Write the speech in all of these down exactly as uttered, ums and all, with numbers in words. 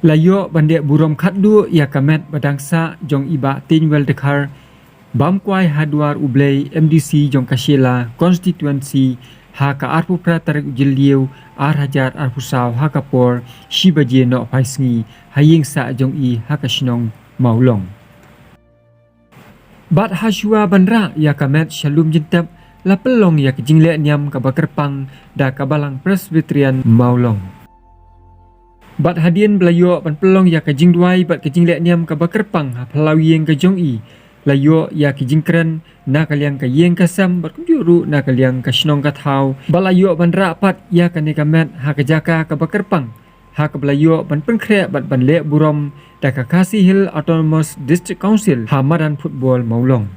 La ïoh ban leh burom khatduh ïa ka met ba dang sah jong i Bah Teiñwell Dkhar, bam kwai ha Dwar U Blei, M D C jong ka Shella Constituency, ha ka arphew phra tarik u Jylliew, ar hajar arphew saw, ha ka por shi baje nohphai sngi, ha ïing sah jong i ha ka shnong Mawlong. Bad ha shuwa ban rah ïa ka met sha lum jingtep, la pynlong ïa ka jingleh niam kaba kyrpang da ka Balang Presbyterian Mawlong. Bad hadien ba la ïoh ban pynlong ïa ka jingduwai bad ka jingleh niam kaba kyrpang ha phyllaw ïing ka jong i, la ïoh ïa ki jingkren na ka liang ka ïing ka sem bad kumjuh ruh na ka liang ka shnong ka thaw, bad la ïoh ban rah pat ïa kane ka met ha ka jaka kaba kyrpang, ha kaba la ïoh ban pynkhreh bad ban leh burom da ka Khasi Hills Autonomous District Council ha madan football Mawlong.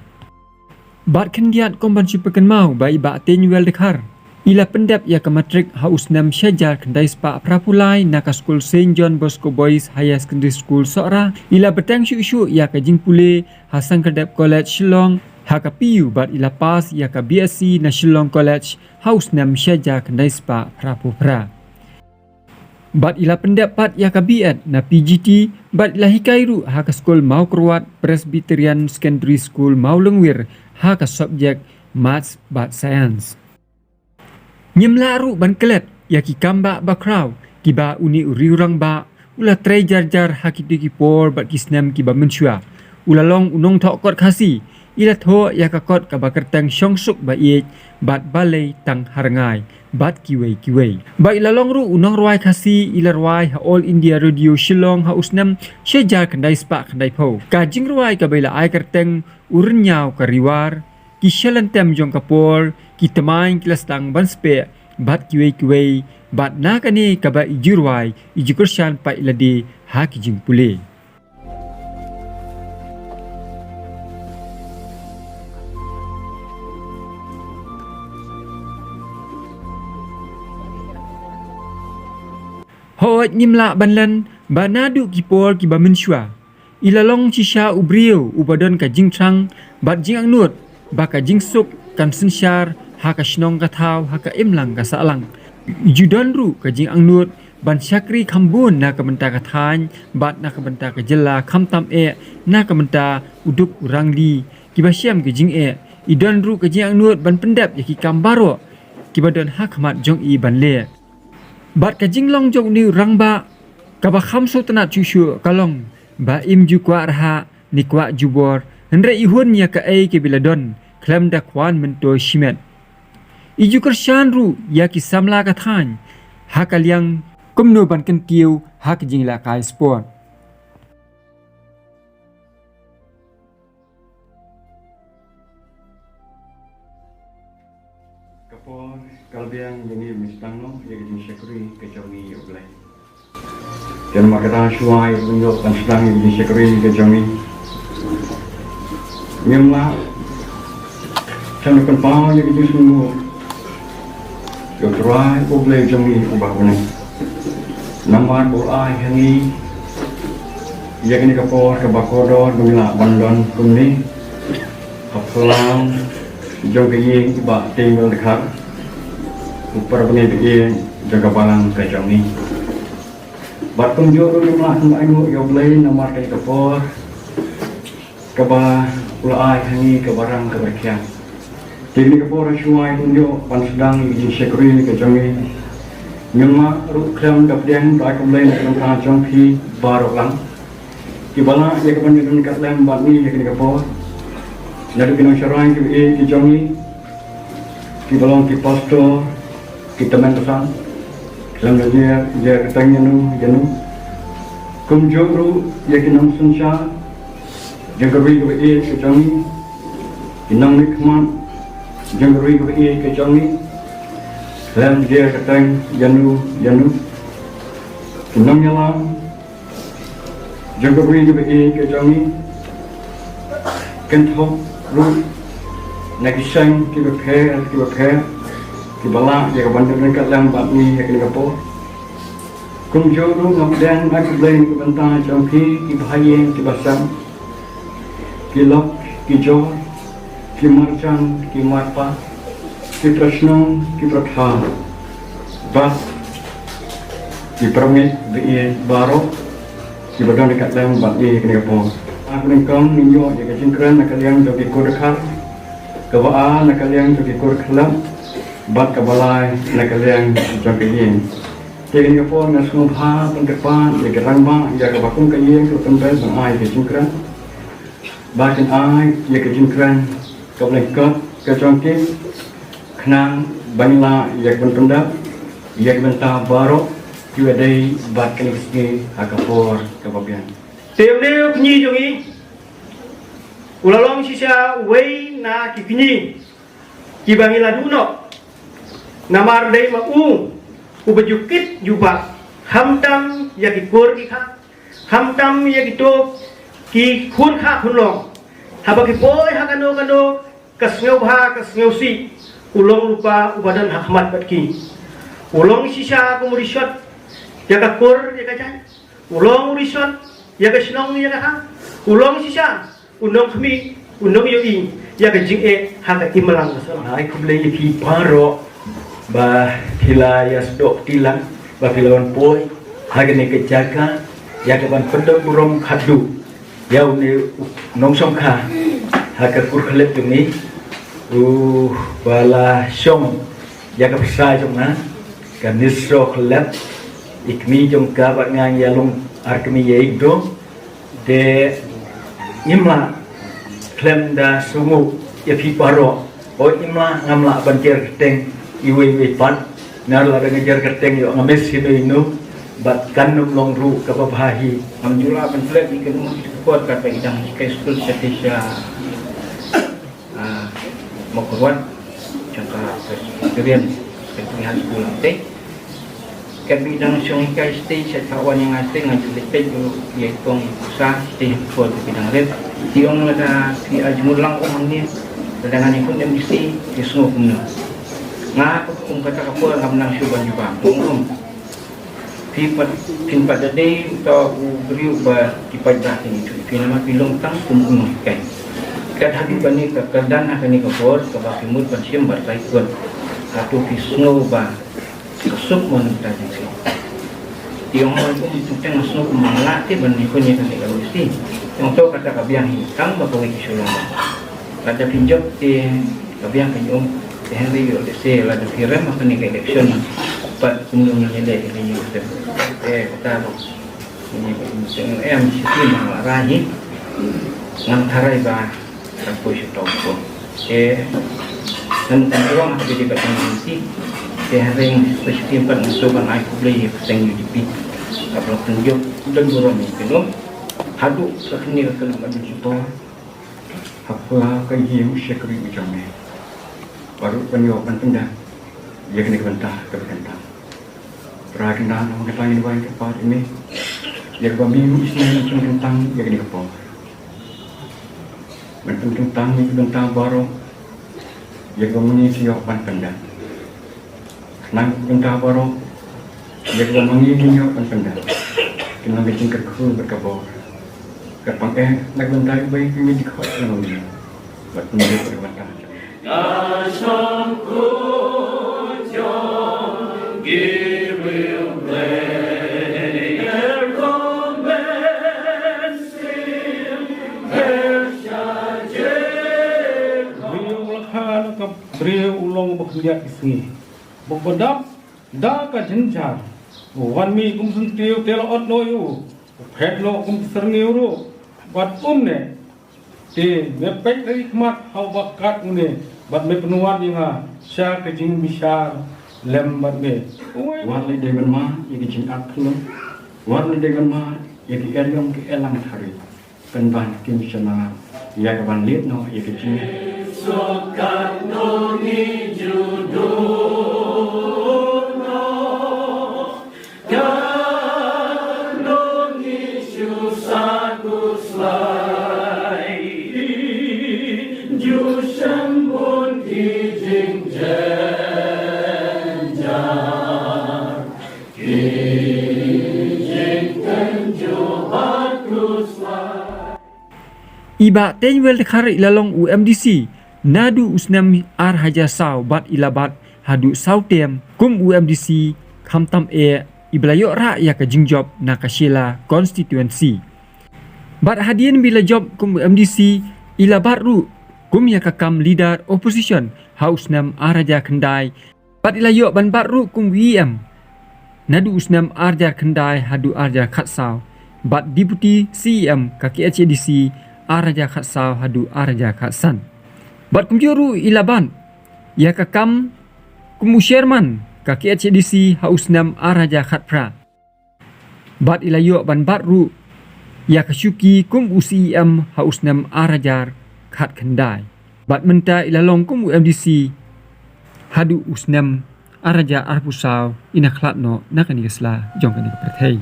Bad khyndiat kum ban shu pynkynmaw ba i Bah Teiñwell Dkhar, i la pyndep ïa ka matrik ha u snem shi hajar khyndai spah phraphew lai na ka skul Saint John Bosco Boys Higher Secondary School Sohra, i la bteng shuh shuh ïa ka jingpule ha Shangkar Dev College Shillong ha ka P U bad i la pass ïa ka B Sc na Shillong College ha u snem shi hajar khyndai spah phraphew phra. Bad i la pyndep pat ïa ka B.Ed na P G T, bad i la hikai ruh ha ka skul Mawkyrwat Presbyterian Secondary School Mawlyngwihr ha ka subject Maths bad Science. Ngim lah ruh ban klet ïa ki kambah bakhraw kiba une u riewrangbah u la trei jar jar ha kito ki por bad ki snem kiba mynshuwa. U la long u nongthoh kot Khasi, i la thoh ïa ka kot kaba kyrteng Shongsuk Baieit bad Balei Tang Harngai bad kiwei kiwei. Bad i la long ruh u nongrwai Khasi, i la rwai ha All India Radio Shillong ha u snem shi hajar khyndai spah khyndaiphew. Ka jingrwai kaba i la ai kyrteng U Rynñiaw ka Riwar, Ki Shalynter Jong ka Por, Ki Tmaiñ Ki La Sdang Ban Speh bad kiwei kiwei, bad na kane kaba i ju rwai, i ju kyrshan pat ïa lade ha ki jingpule. Hooid, ngim lah ban len ba naduh ki por kiba mynshuwa, i la long shisha u briew uba don ka jingthrang bad jingangnud ba ka jingsuk kan synshar ha ka shnong ka thaw, ha ka imlang ka sahlang. I ju don ruh ka jingangnud ban shakri kham bun na ka bynta ka thaiñ bad na ka bynta ka jylla, khamtam eh na ka bynta u duk u rangli, kiba shem ka jingeh. I don ruh ka jingangnud ban pyndep ïa ki kam baroh kiba don ha khmat jong i ban leh. Bad ka jinglong jong une u rangbah kaba kham sngewtynnad shuh shuh ka long ba im ju kwah rhah ne kwah jubor, hynrei i hun ïa kaei kaba i la don khlem da kwah myntoi shimet. I ju kyrshan ruh ïa ki samla ka thaiñ ha ka liang kumno ban kyntiew ha ka jingïalehkai sport. Ka por ka la biang ïa ngi ban sdang noh ïa ka jingshakri ka jong ngi ïa U Blei. Te namar kata, shuwa ban ïoh ban sdang ïa ka jingshakri ka jong ngi, ngim lah shuh ban pynpaw ïa ka jingsngewnguh ïa U Trai U Blei jong ngi uba ha bneng. Namar ba u la ai ha ngi ïa kane ka por kaba kordor ba ngi lah ban don kumne ha phyllaw jong ka ïing i Bah Teiñwell Dkhar, u para bangeit ba ïeit jong ka balang ka jong ngi. Bad kumjuh ruh ngim lah ban ainguh ïa U Blei namar kane ka por kaba u la ai ha ngi kaba rang kaba rkhiang. Te kane ka por, shuwa ban ïoh ban sdang ïa ka jingshakri ka jong ngi, ngim lah ruh khlem da pdiang da ka bynta jong phi baroh lang kiba lah ïa ka ban ïadon kat lem bad ngi ïa kane ka por. Naduh ki nongshakri kiba ïeit ki jong ngi, kiba long ki pastor, ki tymmen basan, khlem da jer jer kyrteng ïano ïano. Kumjuh ruh ïa ki nongsynshar jong ka ri kaba ïeit ka jong ngi, ki nongmihkhmat jong ka ri kaba ïeit ka jong ngi, khlem jer kyrteng ïano ïano. Ki nongïalam jong ka ri kaba ïeit ka jong ngi, kynthup ruh na ki seng kiba pher kiba pher kiba lah ïa ka ban ïadon kat lem bad ngi ïa kane ka por. Kumjuh ruh nga pdiang da ka bynta jong phi, ki bahaïing ki basem, ki lok ki jor, ki marjan ki marpa, ki para shnong ki para thaw, bad ki para ngeit ba ïeit baroh. Kiba don ka lem bad ïa kane ka por. Ar nyngkong ngin ïoh ïa ka jingkren na ka liang jong ki kur dkhar. Kaba ar na ka liang jong ki kur khlem. Bad kaba lai na ka liang jong ki ïing. Te kane ka por nga sngewbha ban kyrpad ïa ka rangbah ïa kaba kum ka ïing ka pynbeit ban ai ka jingkren. Ba kin ai ïa ka jingkren kaba lyngkot ka jong ki. Khnang ban lah ïa ka ban pyndap ïa ka bynta baroh kiba dei bad kane ka sngi ha ka por kaba biang. Te une u kñi jong ngi u la long shisha uwei na ki kñi kiba ngi la duh noh. Namar dei ma u uba ju kit jubab khamtam ïa ki kur ki kha, khamtam ïa kito ki khun kha khun long. Haba ki poi ha kano kano ka sngewbha ka sngewsih u long lypa uba don ha khmat bad ki. U long shisha kum u rishot ïa ka kur ïa ka jait. U long u rishot ïa ka shnong ïa ka ha. U long shisha u nongkhmih u nongïohi ïa ka jingeh ha ka imlang ka sahlang. Ai khublei ïa phi baroh ba phi la ïa sdok tilang ba phi la wan poi ha kane ka jaka ïa ka ban pyndonkam burom khadduh ïa une u nongshongkha ha ka kur khlep jong ngi uba la shong ïa ka pyrsa jong nga ka nisro khlep i kmie jong ka bad nga ïa long ar kmie ïa i kto. Te ngim lah khlem da sngewnguh ïa phi baroh. O ngim lah ngam lah ban jer kyrteng iwei iwei pat. Nar lada nga jer kyrteng ïoh nga miss ïa ino ino bad kan ym long ruh kaba bha hi. Ngam ju lah ban klet ïa kano kano ka por kata i dang hikai skul sha te sha ah, Mawkyrwat jong ka Presbyterian Secondary High School Langtei. Katba i dang shong hikai shatei sha ka wan ïa nga shatei nga ju leit peit ïa i kong i pusa shatei ha ka por ba ki dang rit. Te ong lada phi ai jingmut lang ong hangne lada ngan ïakhun M D C phi sngew kumno. Nga kum kata ka por ngam nang shuh ban jubab. Ong ong. Phi pat, phin pat da dei uta u briew ba ki paidbah kin ïathuh ïa phi namar phi long tang kum u nonghikai. Kat haduh kane ka kyrdan ha kane ka bor kaba phi mut ban shim bad ka ïakhun. Hato phi sngew ba ka suk mo na ka bynta jong phi. Te ong hoi kum teng teng nga sngew kumba nga lah te ban ïakhun ïa kane ka list. Te ong to kata ka biang hi tang ba kawei ka shu long. Lada phin jop te ka biang ka ïoh. Te hynrei ïoh lehse lada phi rem ha kane ka election pat kumno ngin ïaleh ïa ka ïing ka sem. Te kata ruh ngin ïa ka ïing ka sem em shi phi nang la rai hi. Ngan tharai ba kan poi sha top four. Te ngan kan ruang ha ka dei ka tang ngin ti. Te hynrei shi phi pat ngan shu ban ai khublei ïa ka seng U D P. Kaba la pynjop don burom ïa phi noh. Haduh ka kane ka khyllipmat jong phi. Hapdeng ka ïing u shakri u jong me. Baroh ban ïoh ban pyndap ïa kane ka bynta kaba kyntang. Trai kyndan ong kata ngin wan kyrpad ïa me ïa kaba me u isynei ban pynkyntang ïa kane ka por. Ban pynkyntang ïa ka bynta baroh ïa kaba me ngin ïoh ban pyndap. Nang bynta baroh ïa kaba ma ngi ngin ïoh ban pyndap. Kin long ka jingkyrkhu bad ka bor. Ka pang eh na ka bynta iwei iwei dkhot na ma ngi. Bad pynjot bad ka bynta. Briew u la kha na ka briew u long ba khyndiat ki sngi. Ba ba dap da ka jynjar. U wan mih kum syntiew te la ot noh ïa u. U phet noh kum ki syrngiew ruh. Bad kumne. Te me peit ïa i khmat ha uba kat une. Bad me pynwan ïa nga sha ka jingbishar lem bad me. Wat lei dei ban ma ïa ki jingat khlem. Wat lei dei ban ma ïa ki eriong ki elang thari. Pynban kim shynna ïa ka ban leit noh ïa ka jingeh. I Bah Teiñwel Dkhar i la long u M D C naduh u snem ar hajar saw bad i la bat haduh saw term kum u M D C khamtam eh iba la ïoh rah ïa ka jingjop na ka Shella constituency. Bad hadien ba i la jop kum u M D C, i la bat ruh kum ïa ka kam leader opposition ha u snem ar hajar khyndai. Bad i la ïoh ban bat ruh kum u E M naduh u snem ar hajar khyndai haduh ar hajar khatsaw. Bad deputy C E M ka K H A D C ar hajar khatsaw haduh ar hajar khatsan. Bad kumjuh ruh i la bat ïa ka kam kum u chairman ka K H A D C ha u snem ar hajar khatphra. Bad i la ïoh ban bat ruh ïa ka shuki kum u C E M ha u snem ar hajar khatkhyndai. Bad mynta i la long kum u M D C haduh u snem ar hajar arphew saw, i na khlad noh na kane ka sla jong kane ka pyrthei.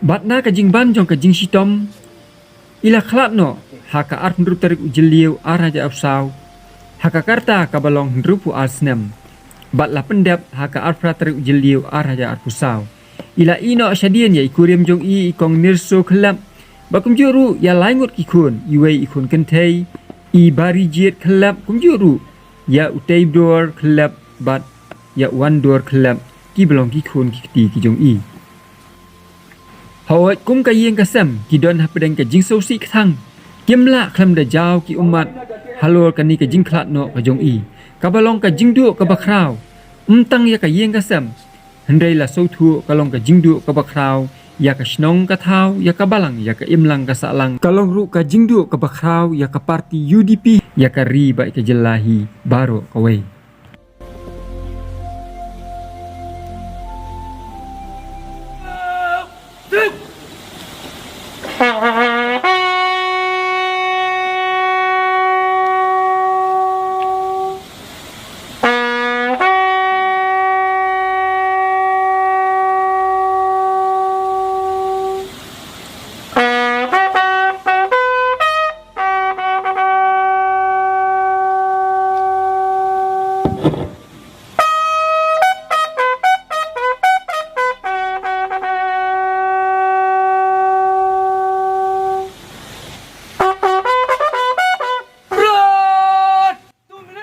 Bad na ka jingban jong ka jingshitom, i la khlad noh ha ka arphew hynriew tarik u Jylliew ar hajar arphew saw ha ka karta kaba long hynriewphew ar snem. Bad la pyndep ha ka arphew phra tarik u Jylliew ar hajar arphew saw. I la ïeh noh shadien ïa i kurim jong i, i Kong Nirso Khyllep, bad kumjuh ruh ïa lai ngut ki khun, iwei i khun kynthei, i Barijit Khyllep, kumjuh ruh ïa u Teibdor Khyllep bad ïa u Wandor Khyllep, kiba long ki khun ki kti ki jong i. Hooid, kum ka ïing ka sem, ki don hapdeng ka jingsngewsih kthang. Kim lah khlem da jaw ki ummat halor kane ka jingkhlad noh ka jong i, kaba long ka jingduh kaba khraw, ym tang ïa ka ïing ka sem, hynrei la sngewthuh ka long ka jingduh kaba khraw ïa ka shnong ka thaw, ïa ka balang, ïa ka imlang ka sahlang, ka long ruh ka jingduh kaba khraw ïa ka parti U D P, ïa ka ri bad ïa ka jylla hi baroh kawei.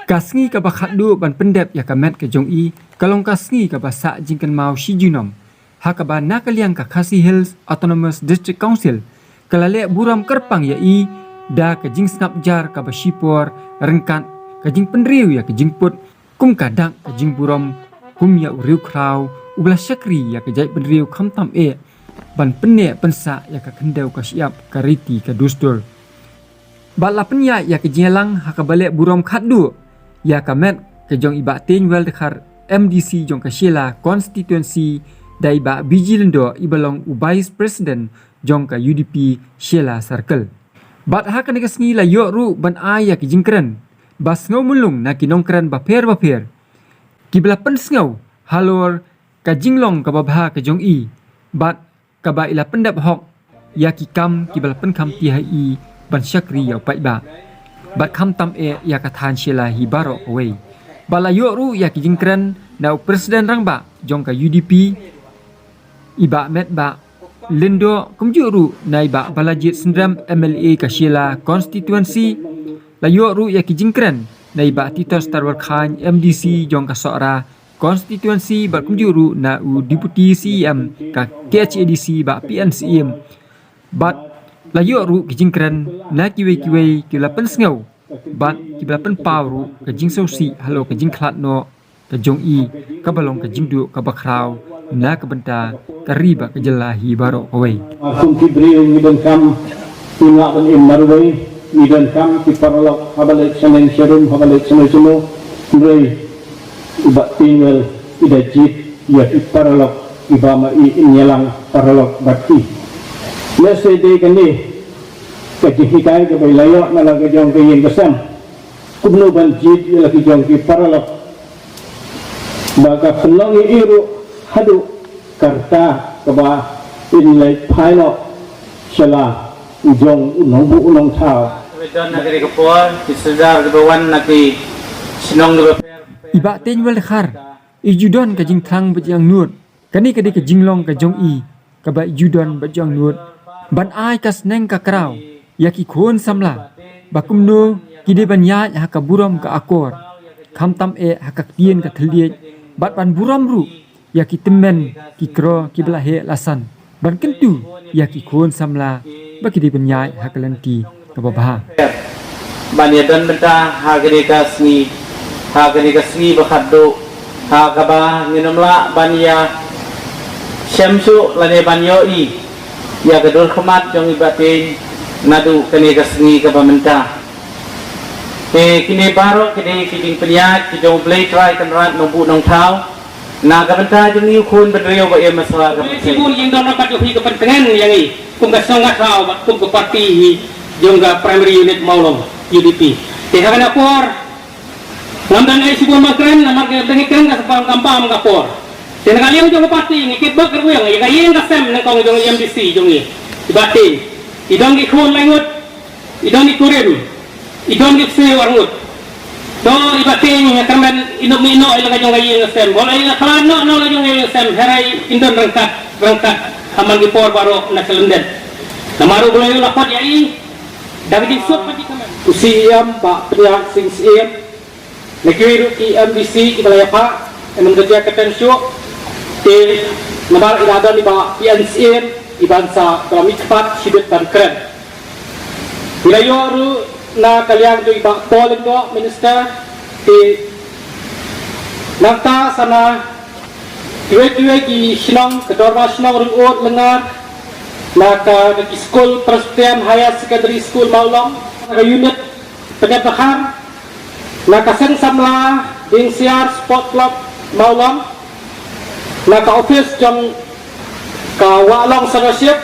Ka sngi kaba khatduh ban pyndep ïa ka met ka jong i, ka long ka sngi kaba sah jingkynmaw shi junom, ha kaba na ka liang ka Khasi Hills Autonomous District Council ka la leh burom kyrpang ïa i da ka jingsngap jar kaba shipor, ryngkat ka jingpynriew ïa ka jingput kum ka dak ka jingburom kum ïa u riewkhraw uba la shakri ïa ka jaitbynriew khamtam eh ban pynneh pynsah ïa ka khyndew ka shyiap, ka riti ka dustur. Bad la pynïaid ïa ka jingïalang ha kaba leh burom khatduh ïa ka met ka jong i Bah Teiñwell Dkhar, M D C jong ka Shella constituency, da i Bah B G Lyngdoh iba long u Vice President jong ka U D P Shella Circle. Bad ha kane ka sngi la ïoh ruh ban ai ïa ka jingkren ba sngewmulung na ki nongkren bapher bapher, kiba la pynsngew halor ka jinglong kaba bha ka jong i, bad kaba i la pyndep hok ïa ki kam kiba la pynkhamti ha i ban shakri ïa u paidbah, bad khamtam eh ïa ka thaiñ Shella hi baroh kawei. Bad la ïoh ruh ïa ki jingkren na u President Rangbah jong ka U D P, i Bah Metbah Lyngdoh, kumjuh ruh na i Bah Balajied Synrem, M L A ka Shella constituency. La ïoh ruh ïa ki jingkren na i Bah Titosstarwell Chyne, M D C jong ka Sohra constituency, bad kumjuh ruh na u Deputy C E M ka K H A D C, Bah P N Syiem. Bad la ïoh ruh ki jingkren na kiwei kiwei kiba la pynsngew bad kiba la pynpaw ruh ka jingsngewsih halor ka jingkhlad noh ka jong i, kaba long ka jingduh kaba khraw na ka bynta ka ri bad ka jylla hi baroh kawei. Kum ki briew ngi donkam ki ngah ban im marwei, ngi donkam ki paralok haba leit shaneng sharum, haba leit shano shano. Hynrei i Bah Teiñwell i da jied ïa ki paralok kiba ma i in ïalang paralok bad ki. Lehse dei kane ka jinghikai kaba i la ïoh na la ka jong ka ïing ka sem. Kumno ban jied ïa la ki jong ki paralok ba ka pynlong ïa i ruh haduh ka rta kaba in leit phai noh sha la u jong u nongbuh u nongthaw. Ba don na kane ka por, ki sordar kiba wan na ki shnong kiba pher. I Bah Teiñwell Dkhar i ju don ka jingthrang bad jingangnud. Kane ka dei ka jinglong ka jong i kaba i ju don bad jingangnud, ban ai ka sneng ka kraw ïa ki khun samla ba kumno ki dei ban ïaid ha ka burom ka akor, khamtam eh ha ka ktien ka thylliej, bad ban burom ruh ïa ki tymmen ki kro kiba la heh la san ban kyntu ïa ki khun samla ba ki dei ban ïaid ha ka lynti kaba bha. Ban ïa don bynta ha kane ka sngi, ha kane ka sngi ba khatduh, ha kaba ngin ym lah ban ïa shem shuh lane ban ïohi ïa ka dur khmat jong i Bah Teiñ naduh kane ka sngi kaba mynta. Te kine baroh ki dei ki jingpynïaid ki jong U Blei Trai Kynrad Nongbuh Nongthaw na ka bynta jong ngi u khun bynriew ba im ha sla ka. Shibun ïing don ryngkat jong phi ka pyntngen ïa ngi kum ka shnong ka thaw bad kum ka party hi jong ka Primary Unit Mawlong, U D P. Te ha kane ka por ngam don ei shibun ban kren namar ka dang kren ka sempam kam pam ka por. Te na ka liang jong ka party ngi kit bok kyrwiang ïa ka ïing ka sem nyngkong jong i M D C jong ngi, i Bah Teiñ. I don ki khun lai ngut, i don i kurim, i don ki ksiew ar ngut. To i Bah Teiñ nga kyrmen i nop mi noh i la ka jong ka ïing ka sem. Bol i la khlad noh noh la jong ka ïing ka sem, hynrei in don ryngkat ryngkat ha man ki por baroh na ka lyndet. Namar U Blei u la khot ïa i da ka jingsuk ka jingkmen. U C E M Bah Pynïaid Sing Syiem, na kiwei ruh ki M D C kiba la ïapah, em, ka jia ka teng shuh. Te namar i la don i Bah P N Syiem, i ban sa ba la mih kpat shibit ban kren. Ngi la ïoh ruh na ka liang jong i Bah Paul Lyngdoh, Minister, te nangta sa na kiwei kiwei ki shnong, ka dorbar shnong Ryngot Lyngngar, na ka, na ki skul Presbyterian Higher Secondary School Mawlong, na ka unit Pyndep Dkhar, na ka seng samla Diengsiar Sport Club Mawlong, na ka office jong ka Wahlong Sponsorship,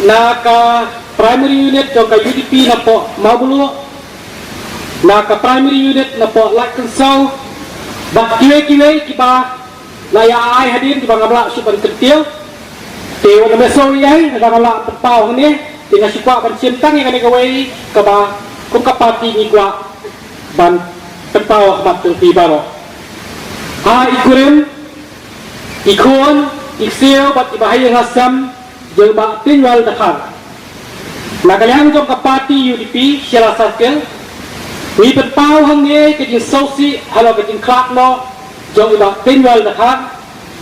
na ka primary unit jong ka U D P napoh Mawbluh, na ka primary unit napoh Laitkynsew, bad kiwei kiwei kiba la ïa ai hadien kiba ngam lah shuh ban kyntiew. Te wat ym ïoh shuh ïa i, lada ngam lah pynpaw hangne, te nga shu kwah ban shim tang ïa kane kawei kaba kum ka party ngi kwah ban pynpaw ha khmat jong phi baroh. Ha i kurim, i khun, i ksiew bad i bahaïing hasem jong Bah Teiñwal Dkhar. Na ka liang jong ka party U D P Shella Circle, ngi pynpaw hangne ka jingsngewsih halor ka jingkhlad noh jong i Bah Teiñwal Dkhar,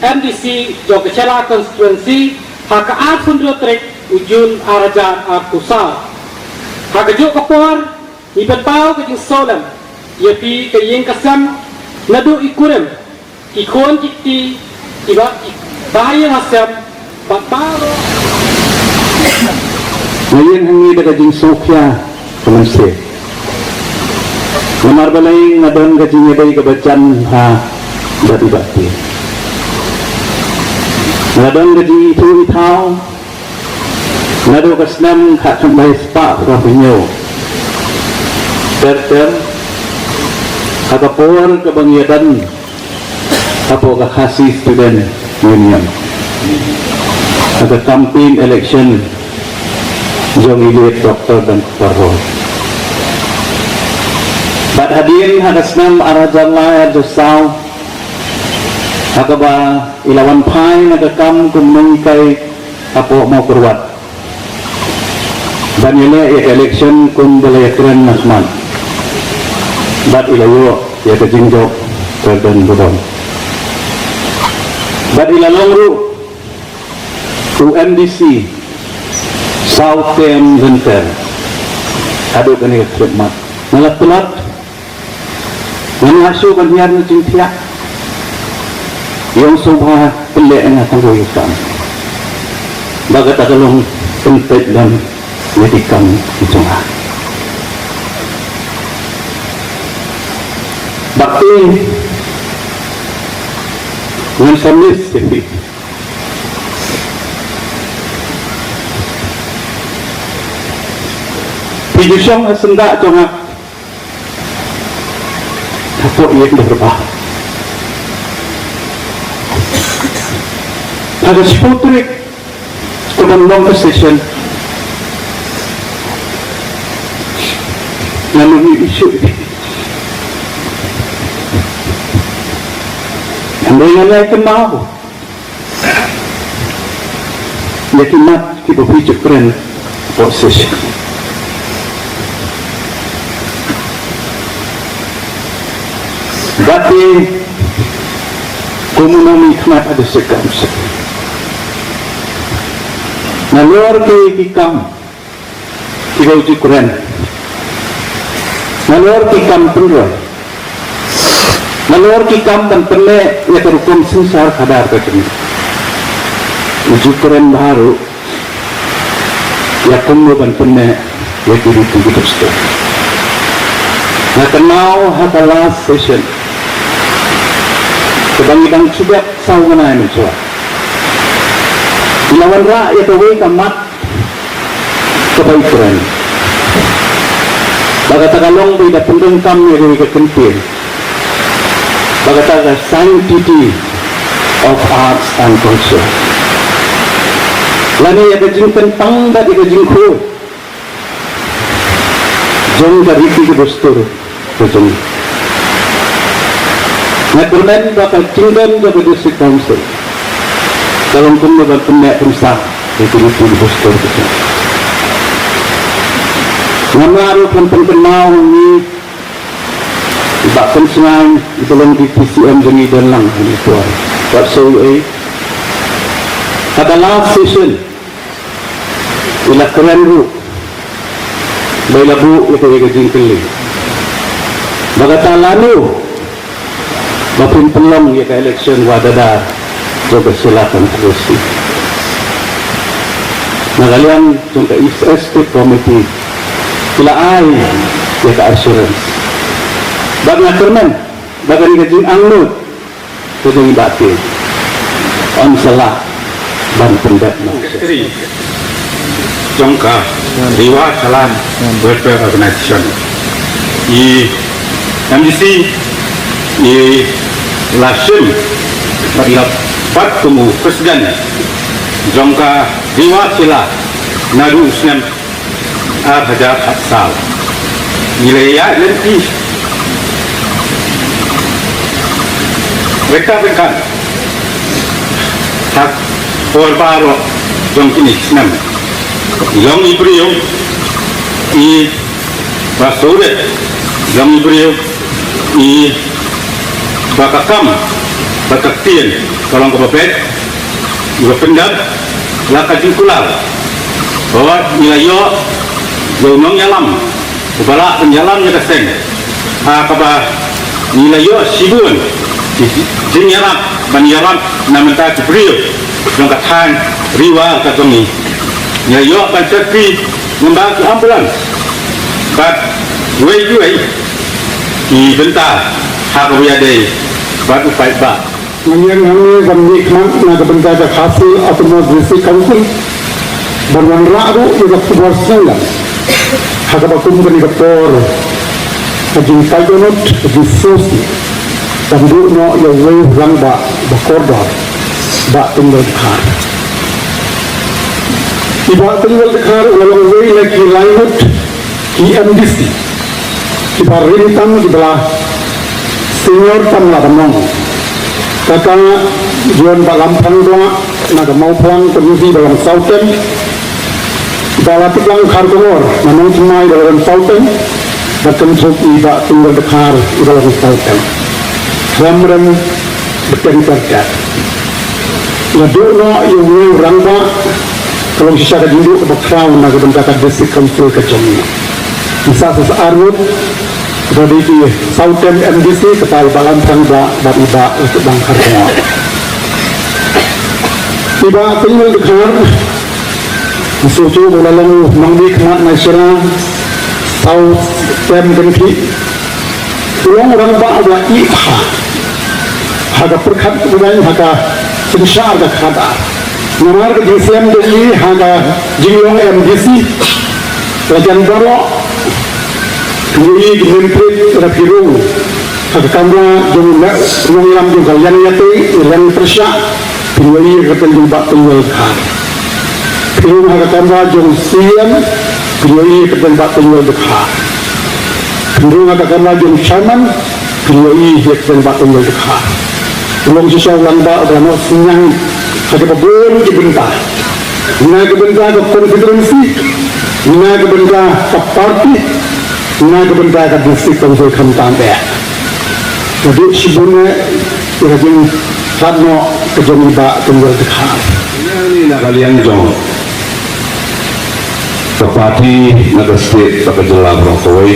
M D C jong ka Shella Constituency, ha ka arphew hynriew tarik u June ar hajar arphew saw. Ha kajuh ka por, ngi pynpaw ka jingsngewlem ïa phi ka ïing ka sem, naduh i kurim, ki khun ki kti, i ba, i bahaïing hasem bad baroh. Nga ïeng hangne da ka jingsngewkhia ka mynsiem. Namar balei nga don ka jingïadei kaba jan bha bad i Bah Teiñ. Nga don ka jingithuh ithaw naduh ka snem khatkhyndai spah phra phew hynñiew. Ter ter ha ka por kaba ngi ïadon hapoh ka Khasi Student Union ha ka campaign election jong i late Doctor Dang Kpar Roy. Bad hadien ha ka snem ar hajar lai ar hajar saw, ha kaba i la wan phai na ka kam kum nonghikai hapoh Mawkyrwat ban ïaleh ïa ka election kum ba la ïakren na khmat. Bad i la ïoh ïa ka jingjop kyrdan burom. Bad i la long ruh u M D C saw term lynter haduh kane ka khyllipmat. Nga la tlot, ngam lah shuh ban hiar na jingthiah. Ïong sngewbha pynleh ïa nga tang kawei ka kam. Ba kata ka long pynpeit lem ïa ki kam ki jong nga. Bad te ngan sa miss ïa phi. Phi ju shong ha syndah jong nga hapoh ïing dorbar. Ha ka shiphew tarik ka ban long ka session, ngan ym ïohi shuh ïa phi. Hynrei ngan ïai kynmaw ïa ki mat kiba phi ju kren hapoh session. Bad te, ko Kumno mi khmat ha District Council. Nalor ki ki kam ki ba u ju kren. Nalor ki kam pynroi. Nalor ki kam ban pynleh ïa ka rukom synshar khadar ka jong ngi. U ju kren bha ruh ïa kumno ban pynleh ïa ki riti ki dustur. Nga kynmaw ha ka last session kaba ngi dang shu beh saw nganai mynshuwa. Ngi la wanrah ïa kawei ka mat kaba i kren. Ba kata ka long ba i da pyndonkam ïa kawei ka kyntien. Ba kata ka sanctity of arts and culture. Lane ïa ka jingkyntang bad ïa ka jingkhuid jong ka riti ka dustur ka jong ngi. Nga kyrmen ba ka jingdon jong ka District Council ka long kumno ban pynleh pynsah ïa ka riti ka dustur ka jong ngi. Nga mut ruh ban pynkynmaw ïa ngi, i Bah Pynsngew, i ba long Deputy C M jong ngi, don lang ha kane ka por. Wat shu ei. Ha ka last session i la kren ruh ba i la buh ïa ka, ïa ka jingkylli ba kata lano ba phin pynlong ïa ka election Wahidadar jong ka Shillong Constituency. Na ka liang jong ka Executive Committee ki la ai ïa ka assurance. Bad nga kyrmen ba kane ka jingangnud ka jong i Bah Tieng yn sa lah ban pyndep noh. Secretary jong ka Ri War Shilla Welfare Organization, i M D C i la shim bad i la bat kum u President jong ka Ri War Shilla naduh u snem ar hajar arphew saw. Ngi la ïaid lynti ryngkat ryngkat ha ka por baroh jong kine ki snem. I long i briew i ba sawdong, i long i briew i ba ka kam bad ka ktien ka long kaba beit, i ba pyndep la ka jingkular. Ba wat ngi la ïoh ïa u nongïalam uba lah ban ïalam ïa ka seng ha kaba ngi la ïoh shibun ki jingïarap ban ïarap na bynta ki briew jong ka thaiñ Ri War ka jong ngi. Ngi la ïoh ban shakri namar ki ambulance bad kiwei kiwei ki bynta ha kaba ïadei bad u paidbah. Nga ïeng hangne ban mihkhmat na ka bynta ka Khasi Autonomous District Council ban wanrah ruh ïa ka khubor sngewlem ha kaba kum kane ka por ka jingpait dohnud, ka jingsngewsih ban duh noh ïa uwei u rangbah ba kordor, Bah Tynwel Dkhar. I Bah Tynwel Dkhar u la long uwei na ki lai ngut ki M D C kiba rim tam, kiba la senior tam la ban long. Kata John Bah Lamphang Dua na ka Mawphlang constituency ba long saw term, Bah Latiplang Kharkongor na Nongthymmai ba la long saw term, bad kynthup i Bah Tynwel Dkhar i ba long saw term. Khlem rem bteng ter ter. La duh noh ïa uwei u rangbah ka long shisha ka jingduh kaba khraw na ka bynta ka District Council ka jong ngi. Ki sah sa ar ngut kiba dei ki saw term M D C, kata i Bah Lamphang Dua bad i Bah Latiplang Kharkongor. I Bah Tynwel Dkhar, ngi sngewthuh ba u la long u nongmihkhmat na Shilla saw term kynthih. U long u rangbah uba ih bha ha ka pyrkhat pyrkhat, ha ka synshar ka khadar. Namar ka jingslem jong i ha ka jinglong M D C, la jan baroh phin ïohi ki name plate, la ki rung ha ka kamra jong u nongïalam jong ka liang ïatei, liang pyrshah, phin ïohi ka kyrteng jong Bah Tynwel Dkhar. Phin rung ha ka kamra jong C M, phin ïohi ka kyrteng Bah Tynwel Dkhar. Phin rung ha ka kamra jong Chairman, phin ïohi ka kyrteng Bah Tynwel Dkhar. U long shisha u rangbah uba la noh synñiang ha kaba bun ki bynta. Na ka bynta ka constituency, na ka bynta ka party, na ka bynta ka District Council khamtam eh. Ka dei shibun eh ïa ka jing Khadnoh ka jong i Bah Tynwiar Dkhar. Ïa ngi na ka liang jong ka party, na ka state, na ka jylla baroh kawei,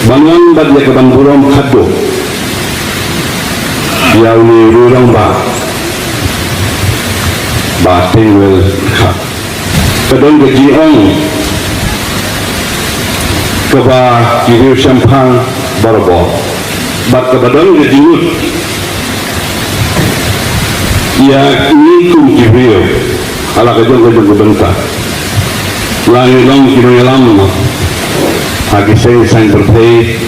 ban wan bad ïa ka ban burom khadduh ïa une u rangbah, Bah Tynwiar Dkhar. Ka don ka jingong kaba ki riew shemphang barabor, bad kaba don ka jingmut ïa ngi kum ki briew ha la ka jong ka jong ka bynta. La ngi long ki nongïalam ha ki seng saiñ pyrthei,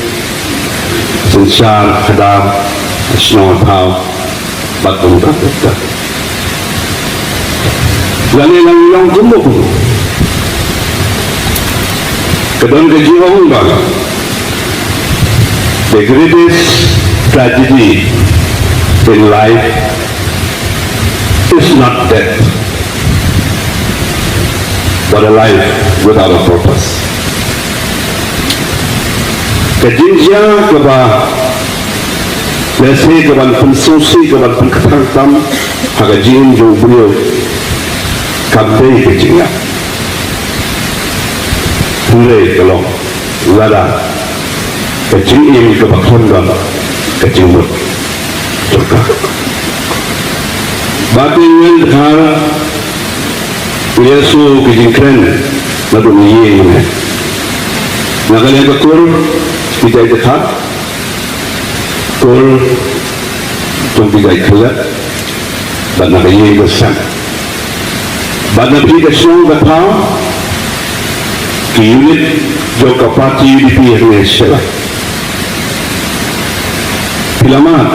synshar khadar, shnong thaw, bad kumta kumta. Lane nang long kumno kumno. Ka don ka jingong ba the greatest tragedy in life is not death, but a life without a purpose. Ka jingjia kaba lehse ka ban pynsngewsih, ka ban pynkthang tam ha ka jingim jong u briew, kam dei ka jingïap. Hynrei ka long lada ka jingim kaba khlem don ka jingmut. Bah Tynwiar Dkhar u ïohsngew ka jingkren naduh mynne. Na ka liang ka kur ki jait dkhar, kur jong ki jait khyllem, bad na ka ïing ka sem, bad na phi ka shnong ka thaw, ki unit jong ka party U D P hangne Shella. Phi la mad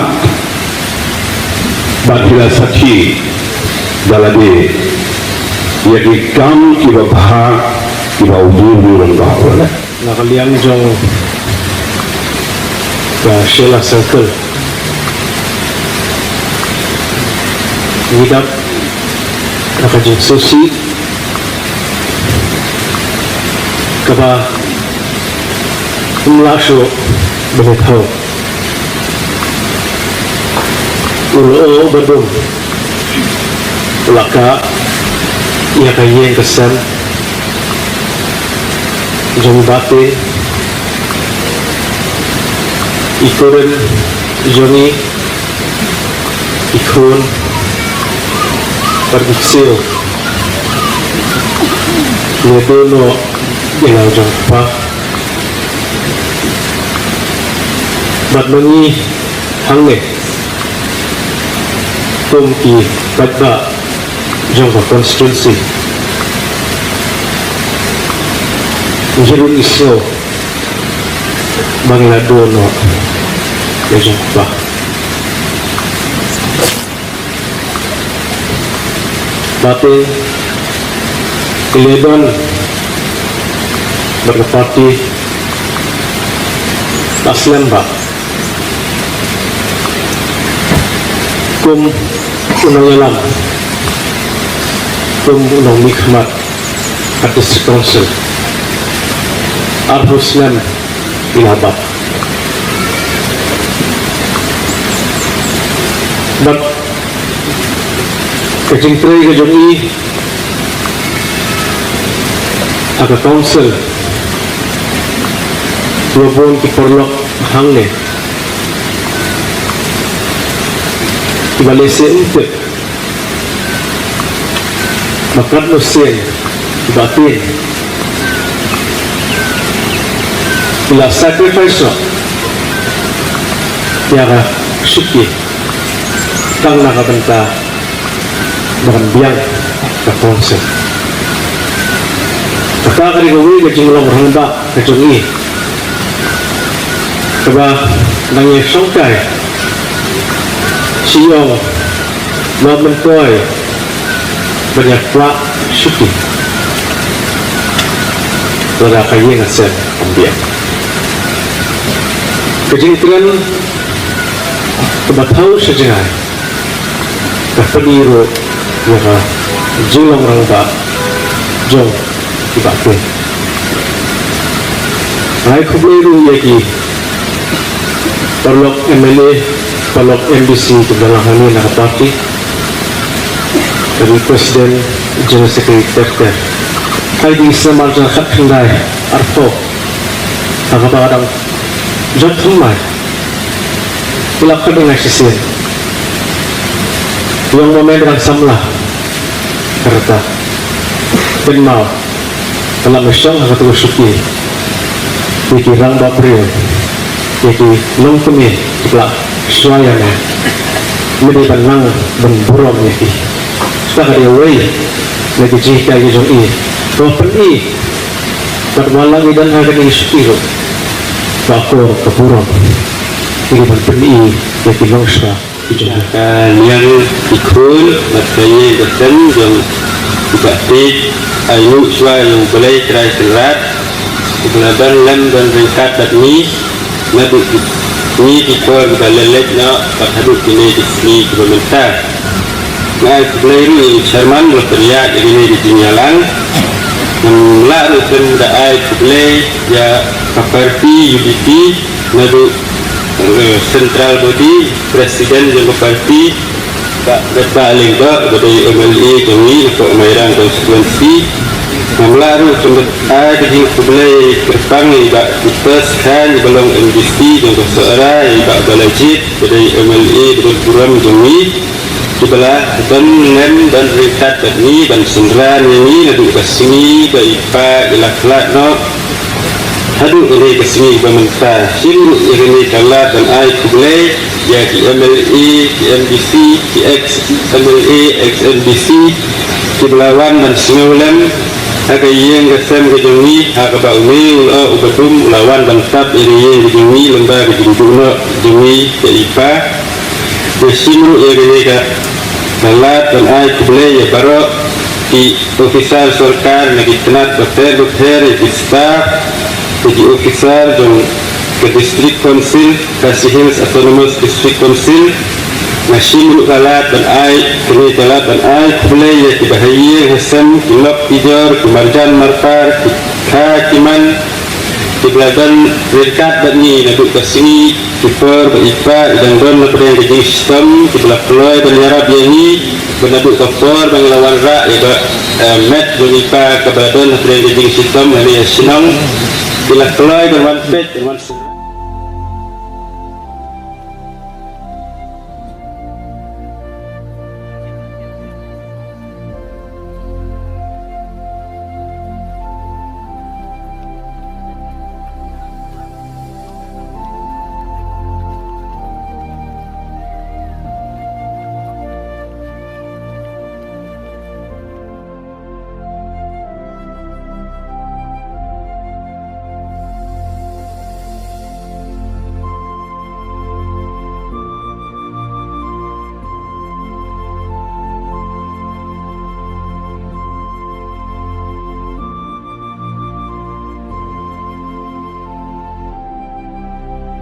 bad phi la sakhi da lade ïa ki kam kiba bha kiba u Blei u rangbah u la leh. Na ka liang jong ka Shella Circle, ngi dap na ka jingsngewsih kaba ym lah shuh ban ïathuh. U lyoh ba dum u la kah ïa ka ïing ka sem jong Bah Tynwiar, i kurim jong ngi, i khun bad i ksiew. Ïa duh noh ïa la u jong u kpa. Bad ma ngi hangne kum ki paidbah jong ka constituency, ngi ruh ngi sngew ba ngi la duh noh ïa u jong u kpa. Bad te ka leh don bad ka party, la slem bha kum u nongïalam, kum u nongmihkhmat ka District Council. Arphew snem i la bat. Bad ka jingtrei ka jong i ha ka council, la bun ki paralok hangne kiba lehse ym tip ba katno sien i Bah Tynwiar i la sacrifice noh ïa ka shuki tang na ka bynta ban biang ka council. Kata ka dei kawei ka jinglong rangbah ka jong i, kaba nang ïa shongkai shi ïong, ba myntoi ban ïa kwah shuki lada ka ïing ka sem kam biang. Ka jingkren kaba thaw sha jngai ka pyni ruh ïa ka jinglong rangbah jong i Bah Tynwiar. Nga ai khublei ruh ïa ki paralok M L A Paralok M D C kiba la lang hangne na ka party, ka President, General Secretary, ter ter. Ka dei snem ar hajar khatkhyndai arphew, ha kaba dang jot thymmai, ki la khot ïa nga shisien. Ïong ma me dang samla ka rta. Pynmaw, ka la me shong ha kata ka shuki. Ïa ki rangbah briew, ïa ki longkmie kiba la shuwa ïa me, me dei ban nang ban burom ïa ki. Kata ka dei kawei na ki jinghikai ki jong i, kaba pyni bad wallam i don ha kane ka shuki ruh, ka akor ka burom, ïa ki ban pyni ïa ki longshuwa. Ka liang ki khun bad ka ïing ka sem jong u Bah Peit, ai nguh shuwa ïa U Blei Trai Kynrad uba la don lem don ryngkat bad ngi naduh ki sngi ki por kiba la leit noh bad haduh kine ki sngi kiba mynta. Nga ai khublei ruh ïa u Chairman ba la pynïaid ïa kine ki jingïalang. Ngam lah ruh khlem da ai khublei ïa ka party U D P, naduh, eh, Central Body, President jong ka party, Bah Metbah Lyngdoh, ba dei M L A jong ngi na ka Mairang constituency. Ngam lah ruh khlem da ai ka jingkhublei kyrpang ïa i Bah Titus Chyne ba long M D C jong ka Sohra, ïa i Bah Balajied ba dei M L A ba don burom jong ngi, kiba la don lem don ryngkat bad ngi ban synran ïa ngi naduh ka sngi ba i pa i la khlad noh haduh kane ka sngi ba mynta. Shim ruh ïa kane ka lad ban ai khublei ïa ki M L A, ki M D C, ki ex M L A, ex M D C, kiba la wan ban sngew lem ha ka ïing ka sem ka jong ngi, ha kaba une u la, uba dum u la wan ban tap ïa ka ïing ka jong ngi lyngba ka jingduh noh jong ngi ïa i pa. Nga shim ruh ïa kane ka lad ban ai khublei ïa baroh ki officer sorkar na ki tnat bapher bapher, ïa ki staff, ïa ki officer jong ka District Council, Khasi Hills Autonomous District Council. Nga shim ruh ka lad ban ai, kane ka lad ban ai khublei ïa ki bahaïing hasem, ki lok ki jor, ki marjan marpar, ki kha ki man, kiba la don ryngkat bad ngi naduh ka sngi ki por ba i pa i dang don hapdeng ka jingshitom, kiba la kloi ban ïarap ïa ngi, ba naduh ka por ba ngi la wanrah ïa ka, eh, met jong i pa kaba la don hapdeng ka jingshitom hangne ha shnong, ki la kloi ban wan peit, ban wan